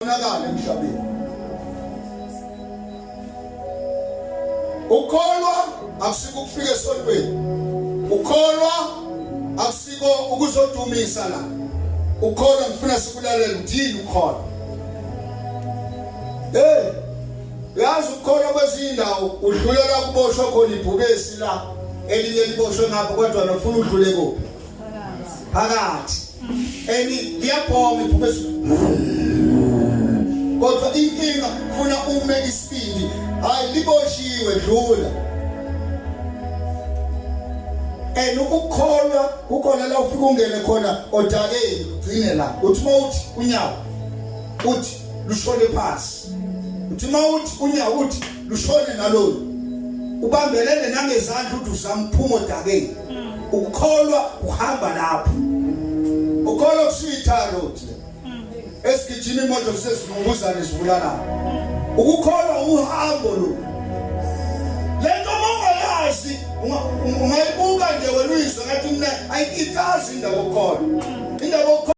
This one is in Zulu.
Bonakala emhlabeni. Ukholwa akusiko ukufika esontweni. Ukholwa akusiko ukuzodumisa la. Ukholwa ngifuna sikulalela ukuthi yini ukholwa. Hey, uyazi ukukholwa kwezinye indawo udlula la kuboshwa khona ibhubesi la elinye liboshwe ngapha kodwa nofuna udlule kuphi? Phakathi. Eni liyabhonga ibhubesi. Kodwa inkinga funa ume isibindi. Hayi liboshiwe dlula. And ukukholwa kukhona la ufika ungene khona odakeni gcine la. Uthi mawuthi unyawo uthi lushone phansi. Uthi mawuthi unyawo uthi lushone nalolu. Ubambelele nangezandla uthi uzama ukuphuma odakeni. Ukukholwa kuhamba lapho. Ukholwa kusitha road. Esigijima imoto sesingubuzana sibulala. Ukukholwa uhambo lo. Lento mongayazi ungayibuka nje wena uyizwe ngathi mina ayikikazi indaba okholwa. Indaba